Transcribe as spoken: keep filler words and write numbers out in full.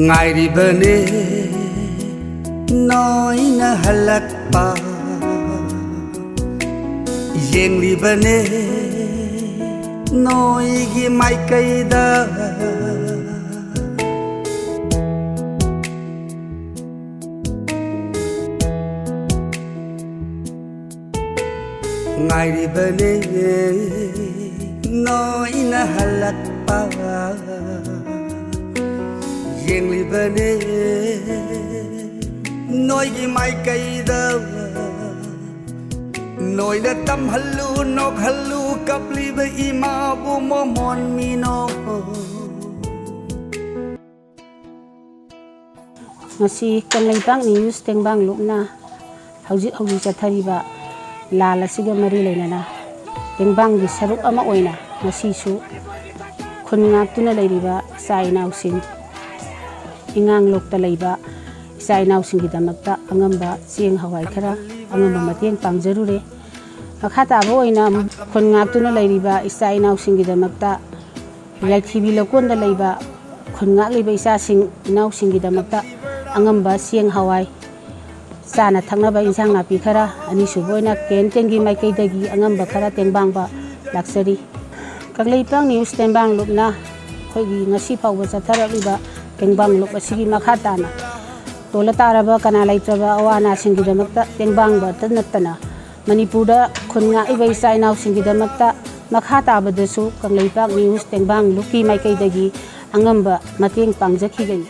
ꯉꯥꯏꯔꯤꯕꯅꯦ ꯅꯣꯏꯅ ꯍꯜꯂꯛꯄ, ꯌꯦꯡꯂꯤꯕꯅꯦ ꯅꯣꯏꯒꯤ ꯃꯥꯏꯀꯩꯗ꯫ ꯉꯥꯏꯔꯤꯕꯅꯦ ꯅꯣꯏꯅ ꯍꯜꯂꯛꯄ, ꯌꯦꯡꯂꯤꯕꯅꯦ ꯅꯣꯏꯒꯤ ꯃꯥꯏꯀꯩꯗ꯫ ꯅꯣꯏꯅ ꯇꯝꯍꯜꯂꯨ, ꯅꯣꯛꯍꯜꯂꯨ, ꯀꯞꯂꯤꯕ ꯏꯃꯥꯕꯨ ꯃꯣꯃꯣꯟ ꯃꯤꯅꯣ꯫ ꯉꯁꯤ ꯀꯪꯂꯩꯄꯥꯛ ꯅ꯭ꯌꯨꯁ ꯇꯦꯡꯕꯥꯡ ꯂꯨꯞꯅ ꯍꯧꯖꯤꯛ ꯍꯧꯖꯤꯛ ꯆꯠꯊꯔꯤꯕ ꯂꯥꯟ ꯑꯁꯤꯒ ꯃꯔꯤ ꯂꯩꯅꯅ ꯇꯦꯡꯕꯥꯡꯒꯤ ꯁꯔꯨꯛ ꯑꯃ ꯑꯣꯏꯅ ꯉꯁꯤꯁꯨ ꯈꯨꯟ ꯉꯥꯛꯇꯨꯅ ꯂꯩꯔꯤꯕ ꯏꯆꯥ ꯏꯅꯥꯎꯁꯤꯡ, ꯏꯉꯥꯡ ꯂꯣꯛꯇ ꯂꯩꯕ ꯏꯆꯥ ꯏꯅꯥꯎꯁꯤꯡꯒꯤꯗꯃꯛꯇ ꯑꯉꯝꯕ ꯆꯦꯡ ꯍꯋꯥꯏ ꯈꯔ ꯑꯉꯝꯕ ꯃꯇꯦꯡ ꯄꯥꯡꯖꯔꯨꯔꯦ꯫ ꯃꯈꯥ ꯇꯥꯕ ꯑꯣꯏꯅ ꯈꯨꯟ ꯉꯥꯛꯇꯨꯅ ꯂꯩꯔꯤꯕ ꯏꯆꯥ ꯏꯅꯥꯎꯁꯤꯡꯒꯤꯗꯃꯛꯇ ꯌꯥꯏꯊꯤꯕꯤ ꯂꯧꯀꯣꯟꯗ ꯂꯩꯕ ꯈꯨꯟ ꯉꯥꯛꯂꯤꯕ ꯏꯆꯥꯁꯤꯡ ꯏꯅꯥꯎꯁꯤꯡꯒꯤꯗꯃꯛꯇ ꯑꯉꯝꯕ ꯆꯦꯡ ꯍꯋꯥꯏ, ꯆꯥꯅ ꯊꯛꯅꯕ ꯏꯟꯁꯥꯡ ꯅꯥꯄꯤ ꯈꯔ, ꯑꯅꯤꯁꯨꯕ ꯑꯣꯏꯅ ꯀꯦꯟ ꯇꯦꯟꯒꯤ ꯃꯥꯏꯀꯩꯗꯒꯤ ꯑꯉꯝꯕ ꯈꯔ ꯇꯦꯡꯕꯥꯡꯕ ꯂꯥꯛꯆꯔꯤ꯫ ꯀꯪꯂꯩꯄꯥꯛ ꯅ꯭ꯌꯨꯁ ꯇꯦꯡꯕꯥꯡ ꯂꯨꯞꯅ ꯑꯩꯈꯣꯏꯒꯤ ꯉꯁꯤ ꯐꯥꯎꯕ ꯆꯠꯊꯔꯛꯂꯤꯕ ꯇꯦꯡꯕꯥꯡ ꯂꯨꯞ ꯑꯁꯤꯒꯤ ꯃꯈꯥ ꯇꯥꯅ ꯇꯣꯜꯂ ꯇꯥꯔꯕ ꯀꯅꯥ ꯂꯩꯇ꯭ꯔꯕ ꯑꯋꯥ ꯑꯅꯥꯁꯤꯡꯒꯤꯗꯃꯛꯇ ꯇꯦꯡꯕꯥꯡꯕꯇ ꯅꯠꯇꯅ ꯃꯅꯤꯄꯨꯔꯗ ꯈꯨꯟ ꯉꯥꯛꯏꯕ ꯏꯆꯥ ꯏꯅꯥꯎꯁꯤꯡꯒꯤꯗꯃꯛꯇ ꯃꯈꯥ ꯇꯥꯕꯗꯁꯨ ꯀꯪꯂꯩꯄꯥꯛ ꯅ꯭ꯌꯨꯁ ꯇꯦꯡꯕꯥꯡ ꯂꯨꯞꯀꯤ ꯃꯥꯏꯀꯩꯗꯒꯤ ꯑꯉꯝꯕ ꯃꯇꯦꯡ ꯄꯥꯡꯖꯈꯤꯒꯅꯤ꯫